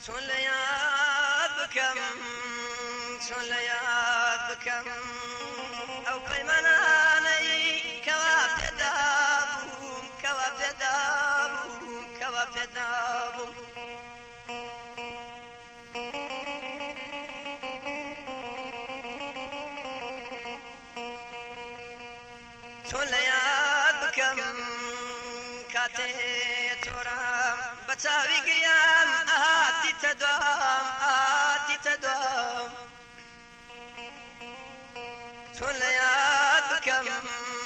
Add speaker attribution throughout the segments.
Speaker 1: چۆن لە یاد بکەم، چۆن لە یاد بکەم ئەو پەیمانانەی کەوا پێدابووم، کەوا پێدابووم، کەوا پێدابووم. چۆن لە یاد بکەم کاتێ تۆرام بە چاوی گریان ئەهاتیتە دوام، ئەهاتیتە دوام. چۆن لە یاد بکەم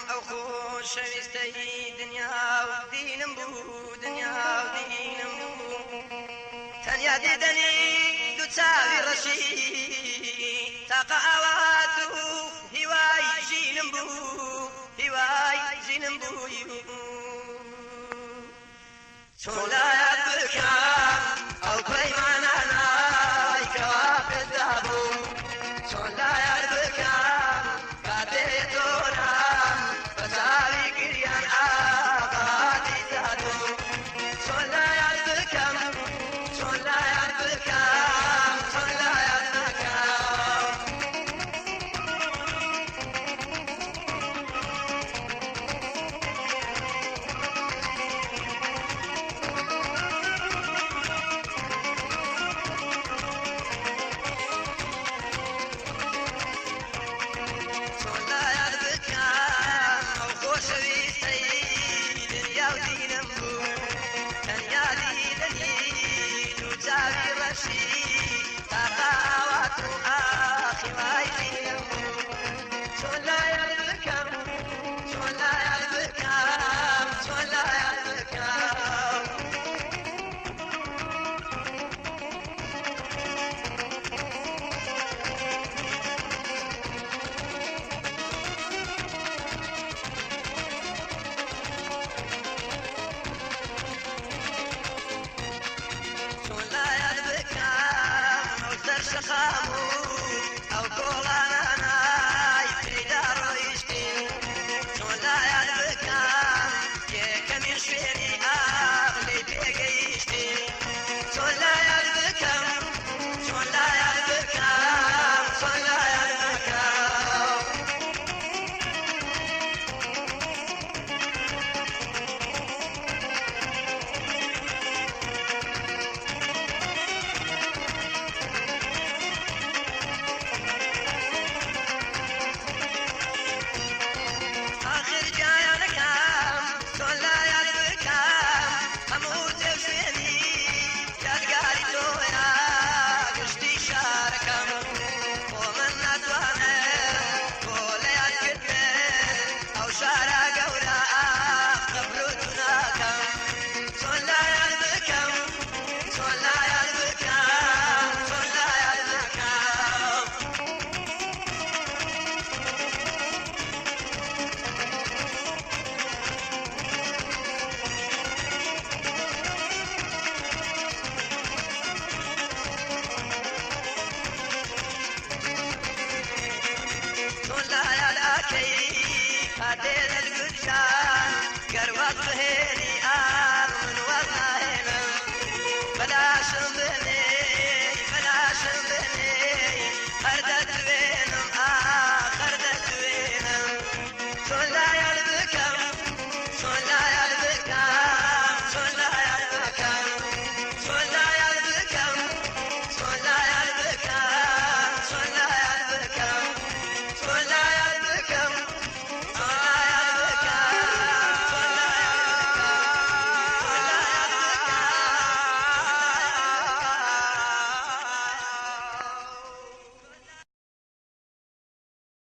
Speaker 1: ئەو خۆشەویستەی دنیا و دینم بوو، دنیا و دینم بوو. تەنیا دیدەنی دوو چاوی ڕەشی تاقە ئاوات و هیوای ژینم بوو، هیوای ژینم بوو. چۆن لە یاد بکەم ئەو پەیمانانەی کەوا پێدابوو، چۆن لە یاد بکەم کاتێ تۆرام بە چاوی گریان ئاغاتی دادوو. چۆن لە یاد بکەم، چۆن لە یاد بکەم، چۆن لە یاد بکەم. چۆن لە یاد بکەم ئەو خۆشەویستەی دنیا و دینم بوو، تەنیا دیدەنی دوو چاوی ڕەشی.